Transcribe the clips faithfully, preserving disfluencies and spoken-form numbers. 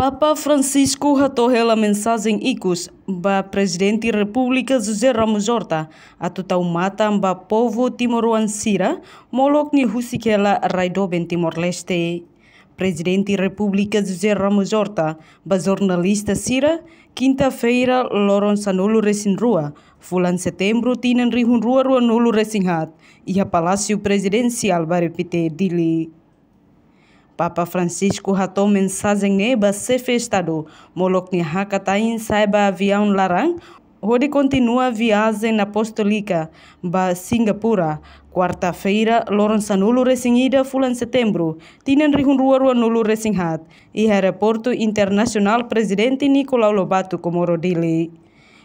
Papa Francisco hato'o hela mensajen ikus ba Prezidente Repúblika José Ramos Horta atu tau matan ba povu timoroan sira molok nia husik hela rai doben Timor-Leste. Prezidente Repúblika José Ramos Horta ba jornalista sira, kinta-feira, loron sanulu-resin-rua, fulan setembru, tinan rihun rua ruanulu-resin-haat, iha Palásiu Prezidensiál Bairru Pité, Dili. Papa Francisco hato'o mensajen ne'e ba xefe Estadu, molok nia hakat ain sa'e ba aviaun laran, hodi kontinua viajen apostólika ba Singapura, kuarta-feira, loron sanulu-resin-ida fulan setembru, tinan rihun rua ruanulu-resin-haat, iha Aeroportu Internasionál Prezidente Nicolau Lobato, Comoro, Dili.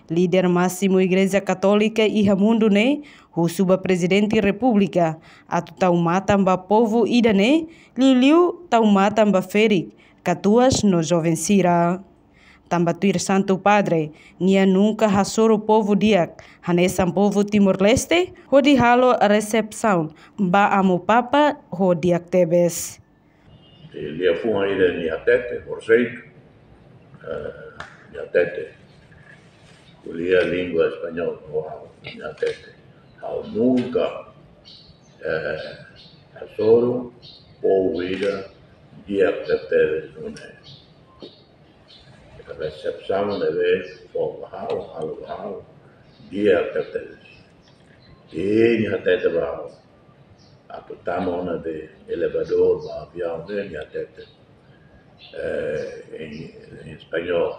Líder másimu Igreja Katólika iha mundu ne'e husu ba Prezidente Repúblika atu tau matan ba povu ida-ne'e, liuliu tau matan ba ferik, katuas no joven sira. Tanba tuir Santu Padre, nia nunka hasoru povu di'ak, hanesan povu Timor-Leste, hodi halo resepsaun ba Amu Papa ho di'ak tebes. Liafuan ida nia hatete, horisehik, eh, nia hatete. Ko'alia língua espanhol, uau, nia hatete. Ha'u nunka, eh, hasoru povu ida di'ak tebetebes nune'e. Resepsaun ne'ebé fó ba ha'u, halo ba ha'u, di'ak tebetebes. I nia hatete ba ha'u, atu tama ona de elevadór ba aviaun ne'e, nia hatete, eh, em, em espanhol: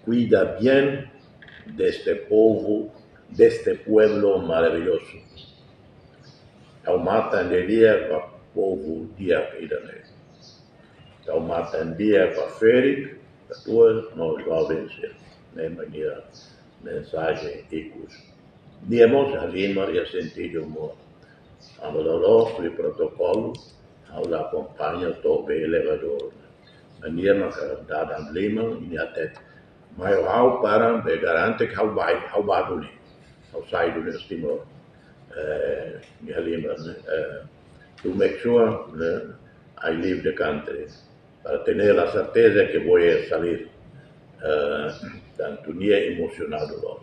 "Cuida bien deste povo, deste pueblo maravilhoso." Tau matan di'ak ba povu di'ak ida-ne'e. Tau matan di'ak ba ferik, katuas no joven sira. Ne'e mak nia mensajen ikus. Nia mós halimar iha sentidu mós. Tanba loloos protokolu, ha'u la akompaña to'o ba elevadór. Nia maka dada liman, nia hatete: "Mai ho ha'u para, be garante ke ha'u ba, ha'u ba duni. Ha'u sai duni husi Timor." Eh, nia halimar, ne'e? Eh, "To make sure, ne'e, I leave the country, para tener la certeza que voy a salir." Eh, tantu nia emosionadu loos.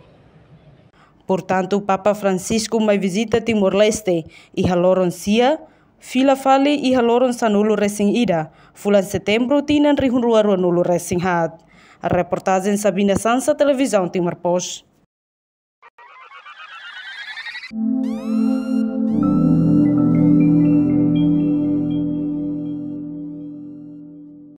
Portantu, Papa Francisco mai vizita Timor-Leste iha loron sia, fila fali iha loron sanulu-resin-ida fulan setembru, tinan rihun rua ruanulu-resin-haat. Reportajen Sabina Sansa, Televizaun Timor Post.